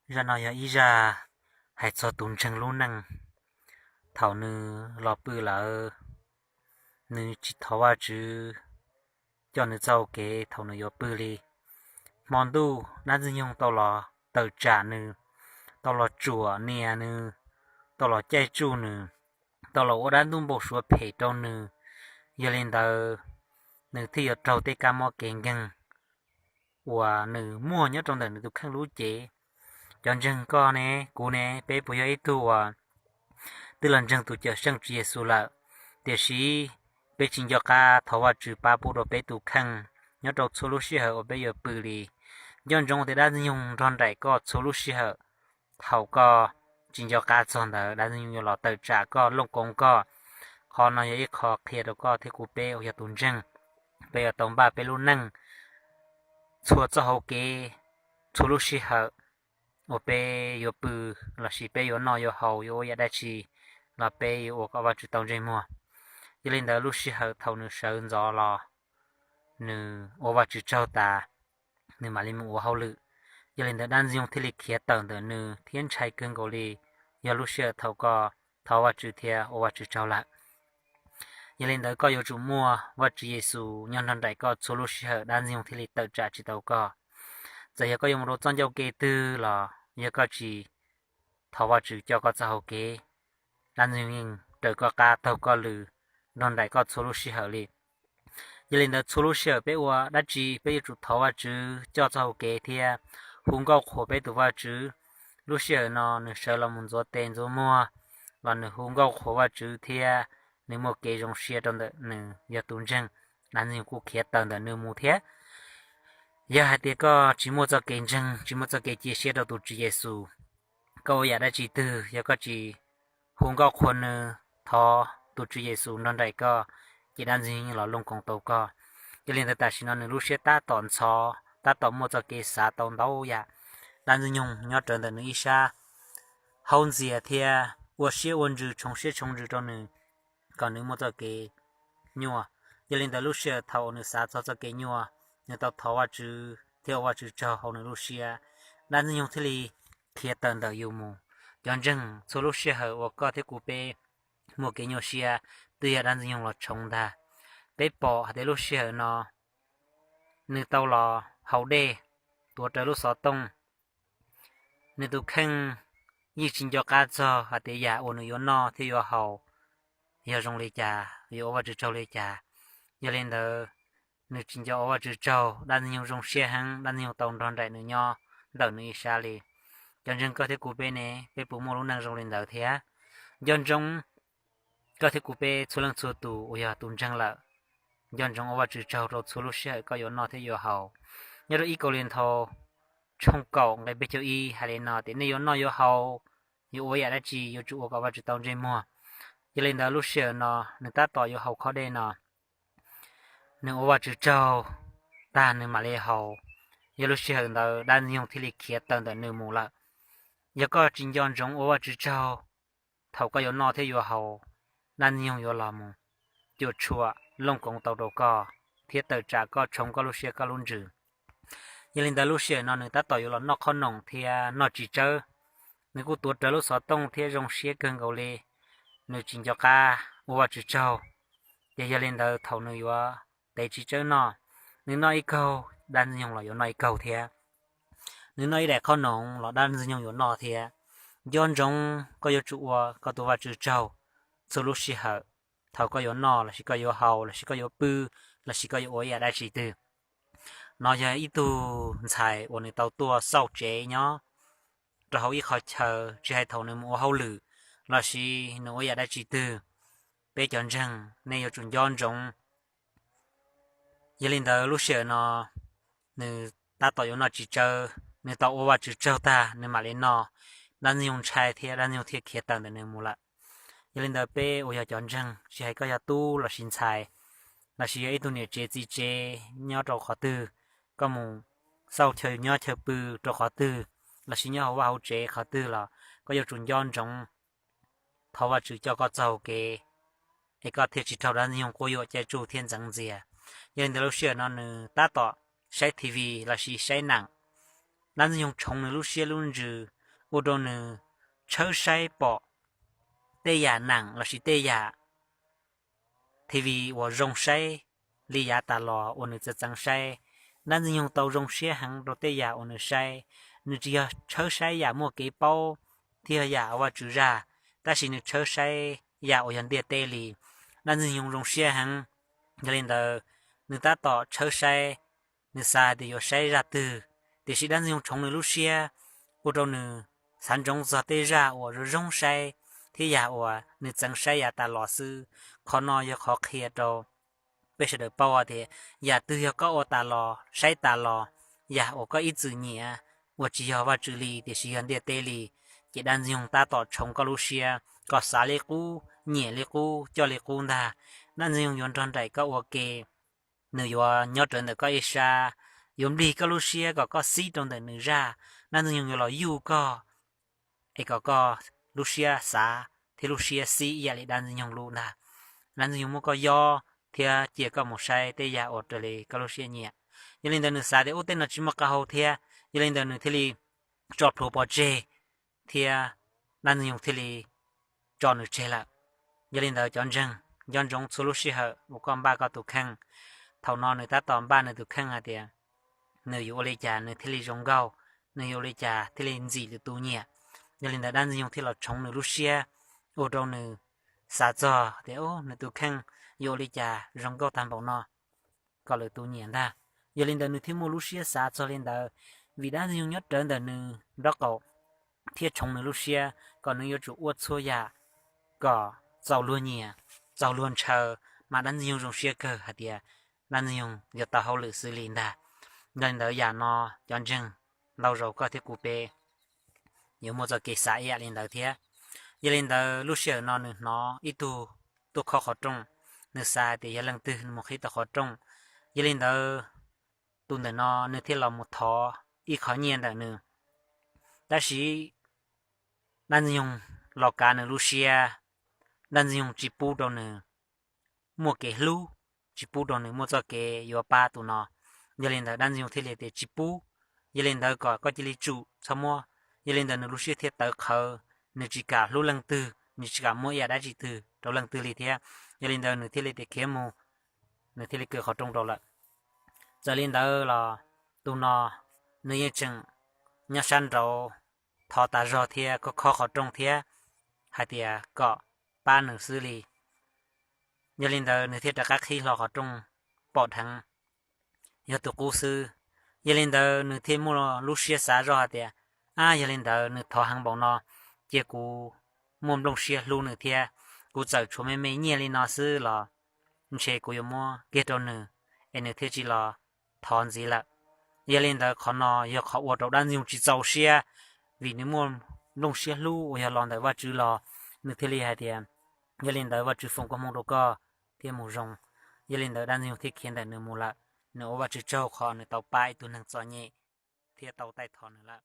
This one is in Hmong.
Zaj no yog ib zaj hais txog tus ntseeg lub neej. Thaum nws los pw lawm, nws tsis thov Vajtswv coj nws txoj hau kev thaum nws yuav pw li. Hmo ntuj dab ntxwg nyoog tau los tawm tsam nws, tau los tsuam nias nws, tau los caij tsuj nws, tau los ua dab ntuj npau suav phem rau nws. Yog li ntawd, nws thiaj yuav raug tej kab mob kev nkeeg uas nws muaj nyob rau ntawm nws tus kheej lub cev. Cov ntseeg koj ne, kuv ne, peb puas yog ib tug uas twb los ntseeg tus Cawmseej Tswv Yexus lawm, tiam sis peb tsis nco qab thov Vajtswv pab pub rau peb tus kheej nyob rau txhua lub sij hawm uas peb yuav pw li? Nco ntsoov tias dab ntxwg nyoog nrog nraim koj txhua lub sij hawm. Thaum koj tsis nco qab txog ntawd, dab ntxwg nyoog yuav los tawm tsam koj, looj koov koj. Qhov no yog ib qho qhia rau koj thiab kuv peb uas yog tus ntseeg, peb yuav tau npaj peb lub neej txhua txoj hau kev, txhua lub sij hawm uas peb yuav pw lossis peb yuav noj yuav haus, yuav ua yam dab tsi los peb yuav ua kom Vajtswv tau ntsej muag. Yog li ntawd, lub sij hawm thaum nws sawv ntxov los, nws ua Vajtswv tsaug tas, nws mam li mus ua hauj lwm. Yog li ntawd, dab ntxwg nyoog thiaj li khiav tawm ntawm nws thiab ntshai kawg nkaus li. Yog lub sij hawm thaum koj thov Vajtswv thiab ua Vajtswv tsaug lawm. Yog li ntawd, koj yuav tsum muaj Vajtswv Yexus nyob nrog nraim koj txhua lub sij hawm, dab ntxwg nyoog thiaj li tawm tsam tsis tau koj. Txawm yog koj yuav mus rau txoj ncauj ke twg los, yog koj tsis thov Vajtswv coj koj txoj hau kev, dab ntxwg nyoog yeej raws koj qab taug koj lw, nrog nraim koj txhua lub sij hawm li. Yog li ntawd, txhua lub sij hawm peb ua dab tsi peb yuav tsum thov Vajtswv coj txoj hau kev thiab hu nkauj qhuas peb tus Vajtswv. Lub sij hawm no nws sawv los mus ntxuav tes ntxuav muag los nws hu nkauj qhuas Vajtswv thiab nws muaj kev zoo siab rau ntawm nws yog tus ntseeg, dab ntxwg nyoog kuj khiav tawm ntawm nws mus thiab. Yog hais tias koj tsis muaj txoj kev ntseeg, tsis muaj txoj kev cia siab rau tus Tswv Yexus, koj ua yam dab tsi twg, yog koj tsis hu nkauj qhuas nws, thov tus Tswv Yexus nrog nraim koj, ces dab ntxwg nyoog los looj koov tau koj. Yog li ntawd, tam sim no nws lub siab tab tom ntxhov, tab tom muaj txoj kev xav tau ntau yam. Dab ntxwg nyoog nyob rawv ntawm nws ib sab, haub ntxias thiab ua siab ua ntsws, tshoov siab tshoov ntsws rau nws kom nws muaj txoj kev nyuaj. Yog li ntawd, lub sij hawm thaum uas nws xav txog txoj kev nyuaj, nws tau thov Vajtswv thiab ua Vajtswv tsaug hauv nws lub siab, dab ntxwg nyoog thiaj li khiav tawm ntawm yus mus. Cov ntseeg, txhua lub sij hawm uas koj thiab kuv peb muaj kev nyuaj siab, twb yog dab ntxwg nyoog los tshoov ntag. Peb pom hais tias lub sij hawm no nws tau los haus dej, tuav rawv lub xov tooj. Nws tus kheej yeej tsis nco qab txog hais tias yam uas nws yuav noj thiab yuav haus yog zoo li cas, yuav ua Vajtswv tsaug li cas. Yog li ntawd, nws tsis nco ua Vajtswv tsaug, dab ntxwg nyoog zoo siab heev, dab ntxwg nyoog tau nrog nraim nws nyob ntawm nws ib sab li. Cov ntseeg, koj thiab kuv peb ne, peb puas muaj lub neej zoo li ntawd thiab? Nco ntsoov, koj thiab kuv peb txhua leej txhua tus uas yog tus ntseeg lawm, nco ntsoov ua Vajtswv tsaug rau txhua lub sij hawm koj yuav noj thiab yuav haus. Nyob rau ib Kauleethaus tshooj kaum nqe peb caug ib hais li no tias nej yuav noj yuav haus, yuav ua yam dab tsi yuav tsum ua kom Vajtswv tau ntsej muag. Yog li ntawd, lub sij hawm no nws tab tom yuav haus khob dej no, nws ua Vajtswv tsaug tag nws mam li haus. Yog lub sij hawm ntawd dab ntxwg nyoog thiaj li khiav tawm ntawm nws mus lawm. Yog koj tsis nco ntsoov ua Vajtswv tsaug thaum koj yuav noj thiab yuav haus, dab ntxwg nyoog yuav los mus cuam tshuam looj koov tau rau koj thiab tawm tsam koj, tshoov koj lub siab koj lub ntsws. Yog li ntawd, lub sij hawm no nws tab tom yuav los noj qhob noom thiab noj txiv tsawb. Nws kuj tuav rawv lub xov tooj thiab zoo siab kawg nkaus li. Nws tsis nco qab ua Vajtswv tsaug. Ces yog li ntawd, thaum nws yuav tev txiv tsawb noj, nws noj ib kaug, dab ntxwg nyoog los yuav noj ib kaug thiab. Nws noj ib daim qhob noom los dab ntxwg nyoog yuav noj thiab. Nco ntsoov koj yuav tsum ua koj tus Vajtswv tsaug txhua lub sij hawm thaum koj yuav noj lossis koj yuav haus lossis koj yuav pw lossis koj yuav ua ib yam dab tsi twg. No yog ib tug ntxhais uas nws tau tuaj xauj tsev nyob rau hauv ib qhov chaw, tsis hais thaum nws mus ua hauj lwm lossis nws ua yam dab tsi twg. Peb cov ntseeg, nej yuav tsum nco ntsoov. Yog li ntawd, lub sij hawm no nws tab tom yuav noj txiv tsawb, nws tau ua Vajtswv tsaug tag nws mam li noj. Dab ntxwg nyoog ntshai thiab dab ntxwg nyoog thiaj khiav tawm ntawm nws mus lawm. Yog li ntawd, peb uas yog cov ntseeg, tsis hais koj yog tub lossis ntxhais, lossis yog ib tug niam tsev txiv tsev nyob rau qhov twg, koj mus xauj chaw nyob chaw pw rau qhov twg, lossis nyob hauv vaj hauv tsev qhov twg los koj yuav tsum nco ntsoov thov Vajtswv coj koj txoj hau kev, es koj thiaj tsis raug dab ntxwg nyoog quab yuam caij tsuj thiab ntxeev ntxias. Yog li ntawd, lub sij hawm no nws tab tom saib T V lossis saib neem, dab ntxwg nyoog tshoov nws lub siab lub ntsws, ua rau nws tshawb saib pom tej yam neem lossis tej yam TV uas zoo saib li yav tas los uas nws txawv txeev saib. Dab Ntxwg Nyoog tau zoo siab heev rau tej yam uas nws saib. Nws tsis yog tshawb saib yam muaj kev paub thiab yog yam Vajtswv zaj, tab sis nws tshawb saib yam uas yog ntiaj teb li. Dab Ntxwg Nyoog zoo siab heev, yog li ntawd nws tab tom tshawb saib, nws xav tias yuav saib zaj twg, tiam sis Dab Ntxwg Nyoog tshoov nws lub siab, ua rau nws xav ntsoov txog tej zaj uas zoo zoo saib thiab yam uas nws txeev saib yav tas los xwb. Qhov no yog qhov qhia rau peb sawv daws paub tias yam twg yog koj ua tas los saib tas los, yam uas koj ib txwm nyiam uas tsis yog Vajtswv li tiam sis yog ntiaj teb li, ces Dab Ntxwg Nyoog tab tom tshoov koj lub siab kom xav li qub, nyiam li qub, coj li qub ntag. Dab Ntxwg Nyoog yuav nrog nraim koj ua ke, nws yuav nyob rawv ntawm koj ib sab, yuav nplig koj lub siab kom koj xib rau ntawm nws zaj. Dab Ntxwg Nyoog yuav los yuj koj es kom koj lub siab xav thiab lub siab xib ib yam li Dab Ntxwg Nyoog lub ntag. Dab Ntxwg Nyoog muab koj yob thiab cia koj mus saib tej yam uas raws li koj lub siab nyiam. Yog li ntawd nws xav tias ub, tej no tsis muaj qab hau thiab, yog li ntawd nws thiaj li tso plhuav pov tseg thiab Dab Ntxwg Nyoog thiaj li tso nws tseg lawm. Yog li ntawd cov ntseeg, nco ntsoov txhua lub sij hawm uas koj npaj koj tus kheej. Thaum no nws tab tom npaj nws tus kheej hais tias nws yuav ua li cas nws thiaj li zoo nkauj, nws yuav ua li cas thiaj li ntxim lwm tus nyiam. Yog li ntawd Dab Ntxwg Nyoog thiaj los tshoov nws lub siab, ua rau nws xav txog tias nws tus kheej yuav ua li cas zoo nkauj tag npaum no kom lwm tus nyiam ntag. Yog li ntawd nws thiaj muaj lub siab xav txog li ntawd, vim Dab Ntxwg Nyoog nyob rawv ntawm nws nraub qaum thiab tshoov nws lub siab kom nws yuav tsum ua txhua yam kom txaus luag nyiam, txaus luag ntshaw, mas Dab Ntxwg Nyoog zoo siab kawg hais tias Dab Ntxwg Nyoog yuav tau hauj lwm xwb li ntag. Yog li ntawd yam no cov ntseeg, ntau zaus koj thiab kuv peb yuav muaj txoj kev xav ib yam li ntawd thiab. Yog li ntawd lub sij hawm no nws hnov ib tug tuaj khob qhov rooj, nws xav hais tias yog leej twg nws mus qhib tau qhov rooj. Yog li ntawd tus ntawm no nws thiaj los mus thov ib qho nyiaj ntawm nws. Tab sis Dab Ntxwg Nyoog los kav nws lub siab, Dab Ntxwg Nyoog tsis pub rau nws muaj kev hlub, tsis pub rau nws muaj txoj kev yuav pab tus no. Yog li ntawd Dab Ntxwg Nyoog thiaj li tias tsis pub, yog li ntawd kom koj cia li tsum txhob muab. Yog li ntawd nws lub siab thiaj tawv qhawv, nws tsis kam hlub leej twg, nws tsis kam muab ib yam dab tsi twg rau leej twg li thiab. Yog li ntawd nws thiaj li tias khiav mus, nws thiaj li kaw qhov rooj rau lawm. Txawm li ntawd los tus no nws yeej tseem nyob sab nraud thov tas zog thiab khob khob qhov rooj thiab hais tias kom pab nws xwb li. Yog li ntawd nws thiaj rov qab qhib hlo qhov rooj, pom dheev yog tus qub xwb. Yog li ntawd nws thiaj muaj lub siab xav zoj hais tias, ab, yog li ntawd nws thov heev npaum no, cia kuv muaj nplooj siab hlub nws thiab. Kuv txawm tshuav me me nyiaj li no xwb los ntshe kuv yuav muab kiag rau nws es nws thiaj tsis los thov ntxiv lawm. Yog li ntawd qhov no yog qhov ua rau Dab Ntxwg Nyoog tsis txaus siab, vim nws muaj nplooj siab hlub uas yog los ntawm Vajtswv los, nws thiaj li hais tias, yog li ntawd Vajtswv foom koob hmoov rau koj thiab mus zoo. Yog li ntawd Dab Ntxwg Nyoog thiaj khiav ntawm nws mus lawm. Nws ua Vajtswv tsaug qhov nws tau pab ib tug neeg txom nyem thiab tau taij thov nws lawm.